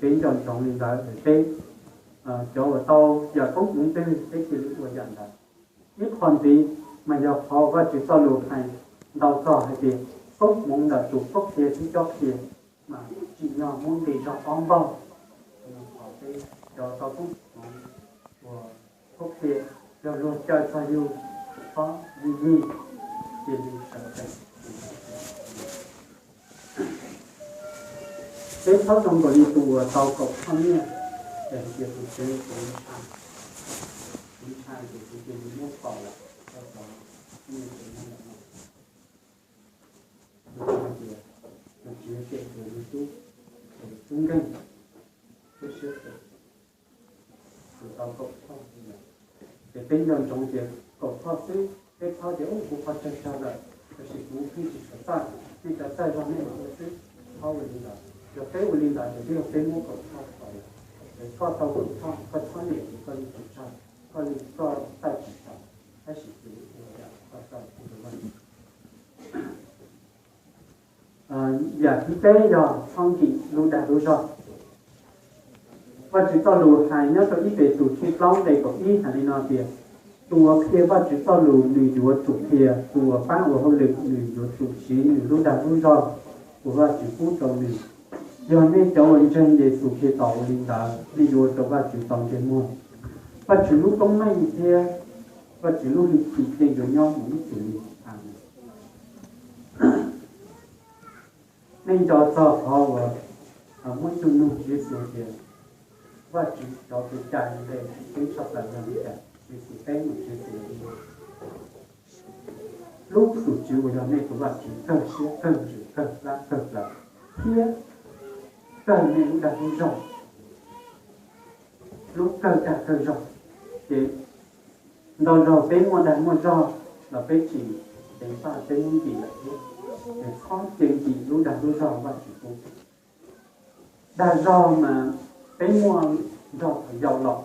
Peb nco ntsoov li ntawd, peb cov uas tau yam koob hmoov twg peb cia li ua yam ntawd. Ib qho ntxiv mas yog qhov Vajtswv txoj lus hais ntau txog hais tias koob hmoov ntawm tus khaub qhia thiab cob qhia mas tsim nyog muab nqi zog ob npaug. Qhov peb cov tau koob hmoov uas khaub qhia, yog luag caw txog yus, qhov yus yig, cia li sawv tsees. Peb txhob zoo nkaus li tus uas tau kaum choj nyiaj, ces hais tias tus tswv, kuv ntshai, kuv ntshai ces kuv cia li muab faus lawm, rau qhov nyiaj tus nyob ntawm no. Tus tswv hais tias, tus tswv cem tus me tub, tus tub nkeeg, tub siab phem, tus tau kaum choj. Ces peb nco ntsoov tias kaum choj xwb, peb txhob tias ub kuv qhov tsawg tsawg lawm, tab sis kuv pheej tsis tshua txawj, nej cov txawj zog nej mam ua xwb. Txhob ua li ntawd, yog peb ua li ntawd ces twb yog peb muab kaum choj faus lawm. Ces koj tau kaum choj, koj txhob niam tias koj li tsis tsawg, koj li koj txawj tsis tau, tab sis tus ua yam koj txawj tus ua. Yam thib peb yog txhob nkim lub dag lub zog. Vajtswv txoj lus hais nyob rau ib Petus tshooj plaub nqe kaum ib hais li no tias, tus uas qhia Vajtswv txoj lus nws yuav tsum qhia, tus uas pab ua hauj lwm nws yuav tsum siv nws lub dag lub zog uas Vajtswv pub rau nws. Yog nej cov uas ntseeg Yexus Khetos ua li ntawd, nej yuav ua rau Vajtswv tau ntsej muag. Vajtswv lub koob meej thiab Vajtswv lub hwj chim yeej yuav nyob mus ib txwm li. Amees. Nej nco txog qhov uas muab cug nug Yexus tias, Vajtswv cov txhua cai nqe tseem ceeb tshaj plaws yog li cas? Yexus teb mus Yexus, lub tus Tswv uas yog nej tus Vajtswv kawg siab kawg ntsws kawg plab kawg plawv, thiab kawg nej lub dag lub zog. Lub kawg dag kawg zog, ces ntau zaug peb muaj dag muaj zog los peb tsis ceev faj peb lub ntim lawm thiab. Ces txhob cia nkim lub dag lub zog Vajtswv pub. Dag zog mas peb muaj nrog thaum yau los,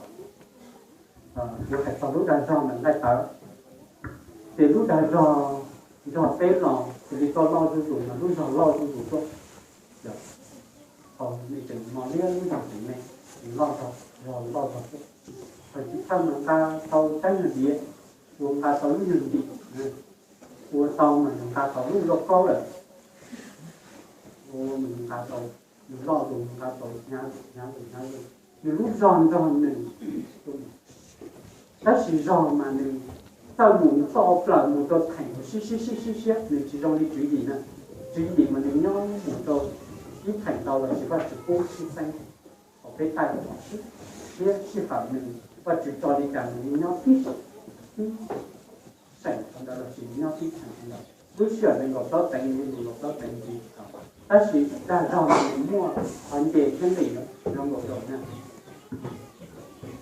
kuv hais txog lub dag zog ntawm nqaij tawv, ces lub dag zog nrog peb los xws li koj loj zuj zus mas lub zog loj zuj zus tuaj. Thaum nws tseem mos liab lub zog tseem me, nws loj zog, zog loj zog tuaj. Thaum chiv thawj mas nqa tau tsab nyuag diav, ua nqa tau lub nyuag ntim, ua tau mas nws nqa tau lub lauj kaub lawm. Ua nws nqa tau, nws loj zus nqa tau hnyav zus hnyav zus hnyav zus, nws lub zog nrog nws. Tab sis zog mas nws txawj mus nto plaws mus rau theem uas siab siab siab siab siab, nws tsis zoo li tswv yim na. Tswv yim mas nws nyob mus rau ib theem ntau los sis Vajtswv pub sib xeeb. Thaum peb taij thaum sib, thiab sij hawm nws Vajtswv tso li cas nws nyob tib, tib seem qhov ntawd los sis nws nyob tib theem qhov ntawd. Lub sij hawm nees nkaum plaub teev nws yeej mus nkaum plaub teev ntxiv tau. Tab sis dag zog mas nws muaj qhov nce thiab nqis zoo nkaus zaum na.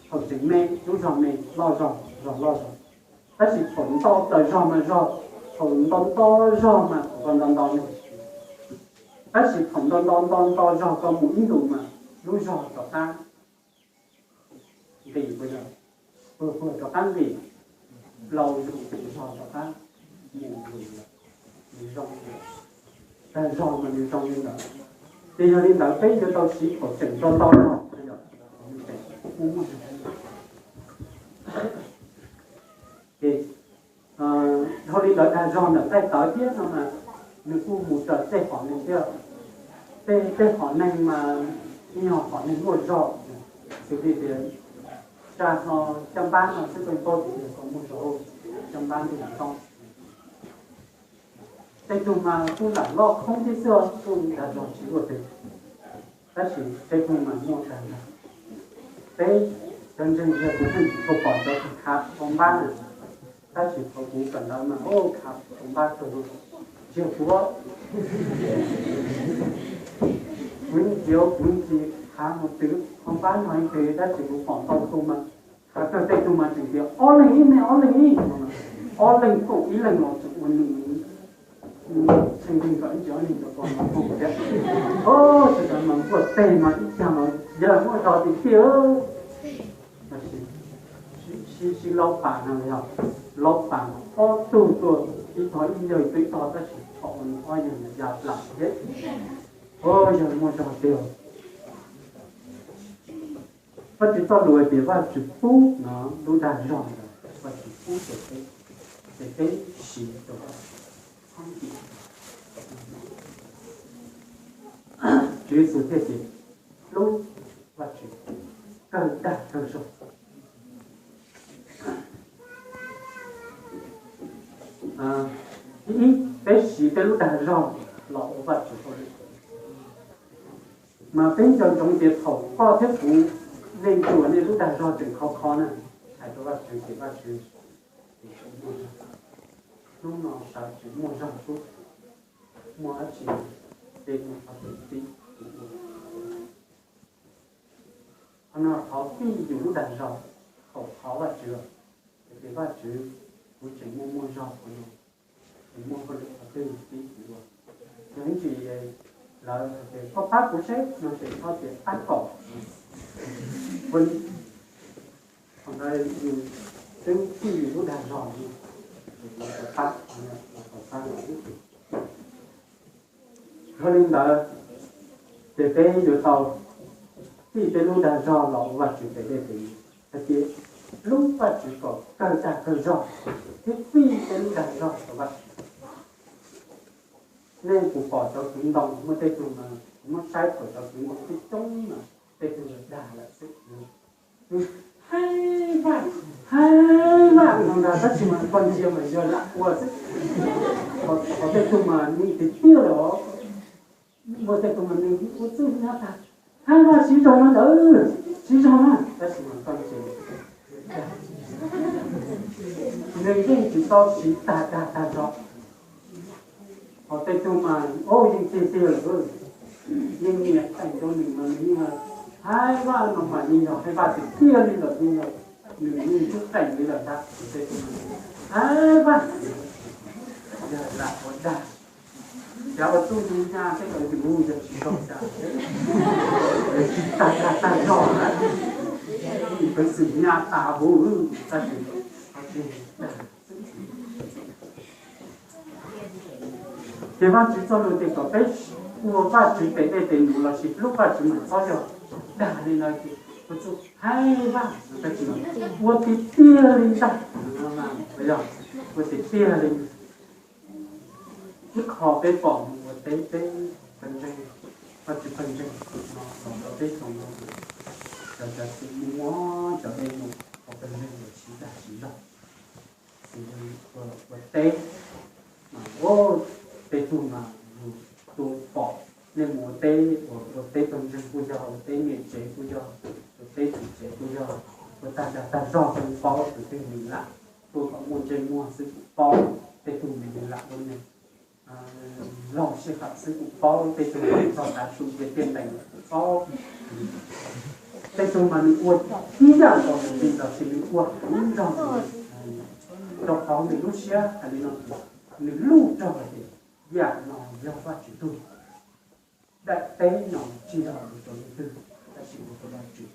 Thaum tseem me lub zog me, loj zog, zog loj zog. Tab sis thaum nto plaws zog mas zog, thaum nto nto zog mas thaum koj nto nto ne. Tab sis thaum nto nto nto nto zog koj mus ib ntus mas lub zog rov qab nqis, puas yog? Puag puag rov qab nqis, laus zus zog rov qab mus lus lawm, nws zoo li, dag zog mas nws zoo li ntawd. Ces yog li ntawd peb yuav tau siv thaum tseem nto nto zog, ces dhau li ntawd dag zog ntawm nqaij tawv thiab no mas nws kuj mus raws tej hom neeg thiab. Tej, tej hom neeg mas ib nyuag hom neeg muaj zog, xws li tias tsa no caj npab no xwb koj paub tias koj muaj zog, caj npab ntuj toj. Tej tug mas kuj lam loj khoob tib xwb, kuj dag zog tsis luaj twg. Tab sis tej tug mas muaj dag zog. Peb cov ntseeg yog kuv pheej tsis tshua pom cov khav hauv npab na. Tab sis thaum kuv kawm ntawv mas, o, khav hauv npab kawg. Yog kuv, kuv yeej tsis, kuv yeej tsis khav mus twv hauv npab no ib tug, tab sis kuv pom ntau tug mas khav kawg. Tej tug mas tseem tias ob leeg ib, nej ob leeg ib, ob leeg kaum ib leeg los tseem ua nws tshee leeg kom ib tsis ob leeg kom pom no pom thiab. O, sawv daws mas npuaj teg mas ib cag mas yawg muaj zog tiag tiag. Sib, sib laub pas no yog laub pas ob tug tuaj ib tog ib yawg tuaj ib tog tab sis thaum ob yawg ya plam thiab. O, yawg muaj zog tiag. Vajtswv txoj lus hais tias Vajtswv pub no lub dag zog ntawd, Vajtswv pub rau peb, ces peb siv rau Vajtswv. Tswv Yexus thiaj tias hlub Vajtswv kawg dag kawg zog. Ib, peb siv peb lub dag zog los ua Vajtswv hauj lwm. Mas peb nco ntsoov tias thaum koj thiab kuv, nej ntsuas nej lub dag zog tseem khov kho na, hais rau Vajtswv ces Vajtswv, hnub no sawv tseem muaj zog xwb, muaj dab tsi peb muaj qhov twg pib kuv ua. Qhov no thov fij yus lub dag zog, thaum thov Vajtswv, ces Vajtswv, kuv tseem muaj muaj zog qhov no, tseem muaj hauj lwm qhov twg pib kuv ua. Yog ib ntsis lawv hais tias koj pab kuv seb no ces koj tias pab kom, ua li, thaum ntawd yus twb fij yus lub dag zog li, ces lawv tau pab, lawv tau pab lawm. Yog li ntawd, ces peb yuav tau fij peb lub dag zog los ua Vajtswv pem dej pem, hais tias hlub Vajtswv kom kawg dag kawg zog, thiab fij peb lub dag zog rau Vajtswv. Nej puas pom cov kwv ntoo, muaj tej tug mas kuv muab saib thaum cov kwv ntoo coob coob mas tej tug dag lawm xwb. Haib Vaj, Haib Vaj no ntag, tab sis mas koj ntsia mas yog lam ua xwb. Qhov tej tug mas nws tiag tiag lawm os. Muaj tej tug mas nws ua txuj nyob tag, Haib Vaj siv zog no ntawd, siv zog na, tab sis mas koj ntsia nws yeej tsis tau siv tag dag tag zog. Ho tej tug mas o yeej tiag tiag lawm, yeej nias qees rau nws mas nws yeej, Haib Vaj no mas yeej yog Haib Vaj tiag tiag li lawm, yeej yog nws yeej ntub qees li lawm ntag. Tej tug mas Haib Vaj, yog lam ua dag, cas ua txuj nyuj nyaj tej ntawd yus yog tsis zoo cas, tsis tag dag tag zog na, peev xwm nyaj tas huv, tab sis dag. Ces Vajtswv txoj lus tias kom peb ua Vajtswv tes dej tes num lossis hlub Vajtswv mas txhob yog dag li no ces ua txuj Haib Vaj, ua tiag tiag li ntag, yog ua tiag tiag li. Ib qho peb pom mus ua teb peb pawg ntseeg, Vajtswv pawg ntseeg no los rau peb xyoo no, cov, cov txiv muab cov dej mus ua pawg ntseeg los siv dag siv zog, ua teb. Mas tej tug mas yus tua pom nej mus ua teb, ua teb pawg ntseeg kuj yog, ua teb niam tsev kuj yog, ua teb txiv tsev kuj yog, ua tag dag tag zog xwb paub, tus twg nws lam tuaj kom muaj ntsej muag xwb kuj paub, tej tug nws lam ua neeg laug sij hawm xwb kuj paub, tej tug txog tav su cia tiaj ntees kuj paub. Tej tug mas nws ua ib yam nkaus nws li los sis nws ua heev nrog nws, rau qhov nws lub siab hais li no, nws luj rog hais tias yam no yog Vajtswv tug. Daim teb no tsis yog ua rau leej twg, tab sis ua rau Vajtswv.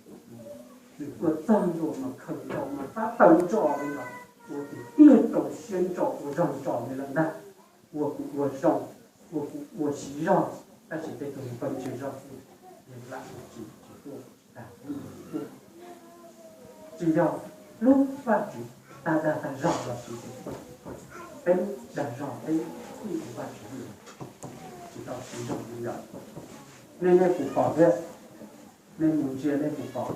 Nws tuaj txog ntua mas khaws nkaus mas pab taws ntso li los ua tiag tiag rau siab ntso ua zog ntso li lawm ntag. Ua kuj ua zoo, ua kuj ua siv zog, tab sis tej tug pawg ntseeg zog xwb, nws lam tsis, tsis tuaj, tsis tuaj. Tsis yog hlub Vajtswv tag dag tag zog los sis peb dag zog peb hlub Vajtswv tsis tau siv zog li lawm. Nej, nej puas pom thiab? Nej mus ntsia nej puas pom?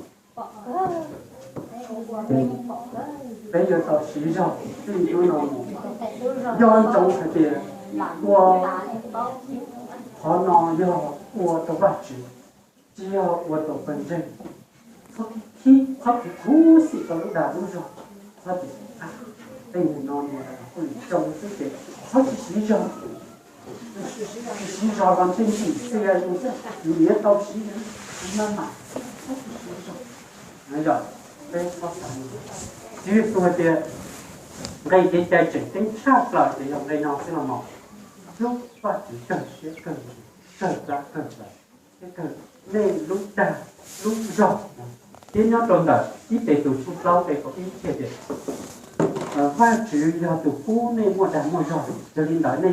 Peb yuav tau siv zog txij hnub no mus. Nco ntsoov hais tias ua qhov no yog ua rau Vajtswv, tsis yog ua rau pawg ntseeg. Txhob khib, txhob khib khuv xim rau lub dag lub zog, txhob tias tej mus no mus ua li zoo xwb ces txhob tsis siv zog. Tsis siv zog los ntshe ntxim txias yus xwb, yus yuav tau siv maj mam, txhob tsis siv zog. Yog peb txhob xav, Tswv Yexus hais tias nqe kev cai tseem ceeb tshaj plaws ces yog nqe no xwb los mas, hlub Vajtswv kawg siab kawg ntsws kawg plab kawg plaws, thiab kawg nej lub dag lub zog. Thiab nyob rau ntawm ib Petus tshooj plaub nqe kaum ib thiaj tias, Vajtswv yog tus pub nej muaj dag muaj zog, yog li ntawd nej